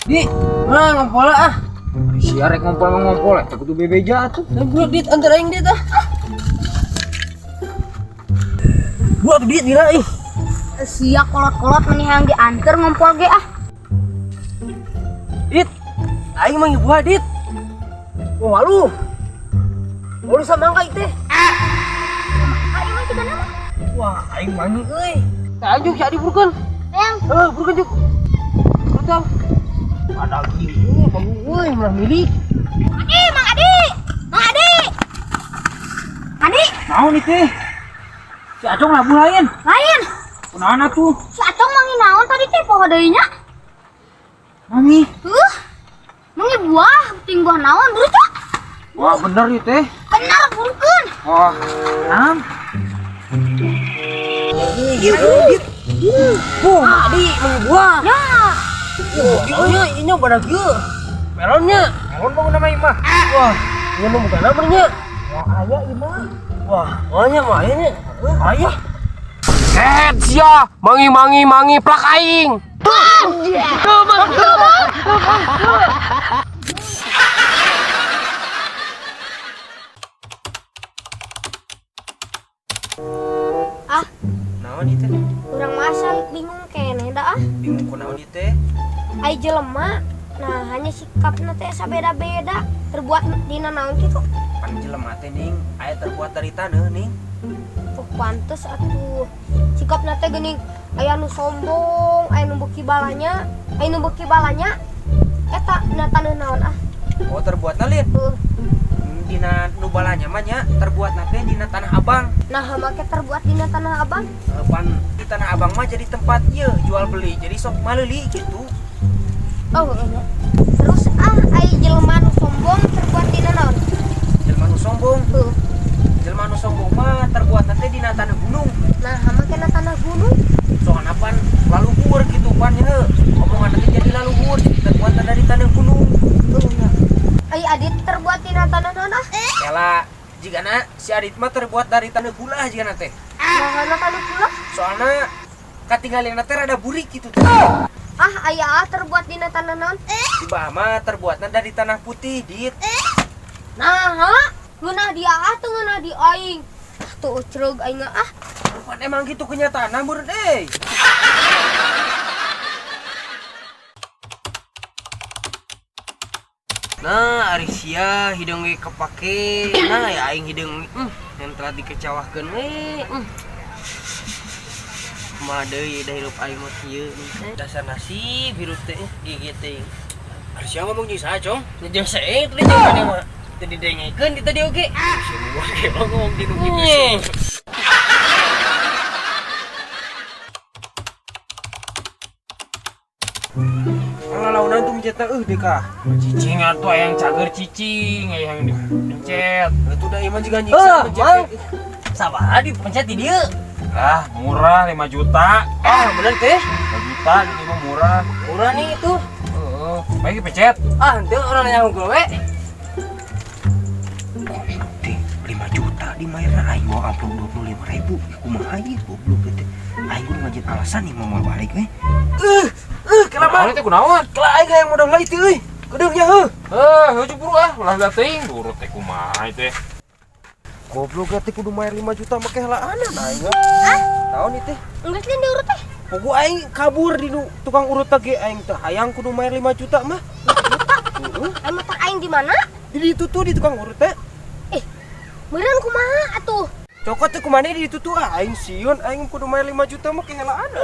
Di, nah ngompol ah. Sia rek ngompol mah ngompol eta kudu bebeja atuh. Nah, bro, dit antar aing dit ah. Buat dit gila ih. Sia kolot-kolot meni hayang dianter ngompol ge ah. Dit, aing mah ngebuah dit. Wah malu. Malu sama mangga teh. Ari mah sigana mah. Wah, aing mangi euy. Tah juk si Adi burukeun. Hayang. Heuh, burukeun juk. Betul. Ada gini, bangun euy, malah milik. Adi, Mang Adi. Mang Adi. Adi, Naon ieu teh? Si Acong labuh lain. lain. Kunaon atuh? Si Acong mangi naon tadi teh poho deui nya? Mami. Heuh. Mangi buah, ting buah naon buru cok. Wah, bener ieu teh. Bener burukeun. Wah, naon? Dit. Wah, Adi mangi buah. Ya. Iya, ini pada kieu. Melonnya. Melon bangun nama imah. Wah, ini mah bukan apa nya. Wah, aya imah. Wah, nya mah aya nya. Aya. Head sia, mangi mangi mangi plak aing. Ah, Naon ieu teh? urang masa bingung keneh da ah. Bingung kunaon ieu teh? Ai jelema nah hanya sikapna teh sabeda-beda terbuat dina naon kitu. Pan jelema teh ning aya terbuat dari taneuh ning. Oh, pantes atuh. Sikapna teh geuning aya nu sombong, aya nu beuki balanya, aya nu beuki balanya. Eta dina taneuh naon ah. Oh terbuat lin. Heuh. Dina nu balanya mah nya terbuat teh dina Tanah Abang. Nah, make terbuat dina Tanah Abang. Pan di Tanah Abang mah jadi tempat ieu jual beli. Jadi sok maleuli gitu. Oh, iya. Terus ah ai jelema nu sombong terbuat dina naon? Jelema nu sombong, Heuh. jelema nu sombong mah terbuat teh dina tanah gunung. Nah, make na tanah gunung. Soalna pan laluhur gitu pan nya heuh. Omongan teh jadi laluhur terbuat dari tanah gunung. Heuh nya. Ai Adit terbuat dina tanah naon ah? Kela jigana si Adit mah terbuat dari tanah gula jigana teh. Nah, na tanah gula. Soalna katinggalina teh rada burik gitu teh. Ah, aya ah terbuat dina tanah naon? Si Bah mah terbuatna dari tanah putih, Dit. Nah, ha? Ngeunah dia ah teu ngeunah di aing. Ah, tuh ucrug aing ah. Pan emang gitu kenyataan meureun euy. Nah, ari sia hideung ge kepake. Nah, ya aing hideung yang telah dikecewakeun we. Kumaha deui da hirup aing mah kieu. Dasar nasib hirup teh gigi teh. Ari sia ngomong jeung saha, Cong? Nya jeung sae teh jeung maneh mah. Teu didengekeun di tadi oge. Sia ngomong gelo ngomong di nu kitu. Lalaunan tuh mencetna euh deh kah. Cicing atuh hayang cager cicing, hayang dipencet. Itu dah iman juga nyiksa Eh, mencet. Mang. Sabar dipencet di dieu. Ah, murah 5 juta. Ah, bener teh. 5 juta ini mah murah. Murah nih itu. Heeh, baik pencet. Ah, henteu urang nanya unggul we. Teh, 5 juta di mayarna aing mau amplop 25.000. Kumaha ieu goblok teh. Aing kudu ngajin alasan nih mau balik we. Kenapa? Kunaon teh kunaon? Kela aing hayang modal heula itu euy. Kedeungnya heuh. Eh, heuh buru ah, ulah teuing urut teh kumaha teh. Goblok teh kudu mayar 5 juta make helaanan aing. Ah, Naon ieu teh? geus lain diurut teh. Pogo aing kabur di nu tukang urut teh ge aing teh hayang kudu mayar 5 juta mah. Heeh. Ai motor aing di mana? Di ditu tuh di tukang urut teh. Eh, meureun kumaha atuh? Cokot teh kumaha di ditu tuh ah aing sieun aing kudu mayar 5 juta mah kehelaanan.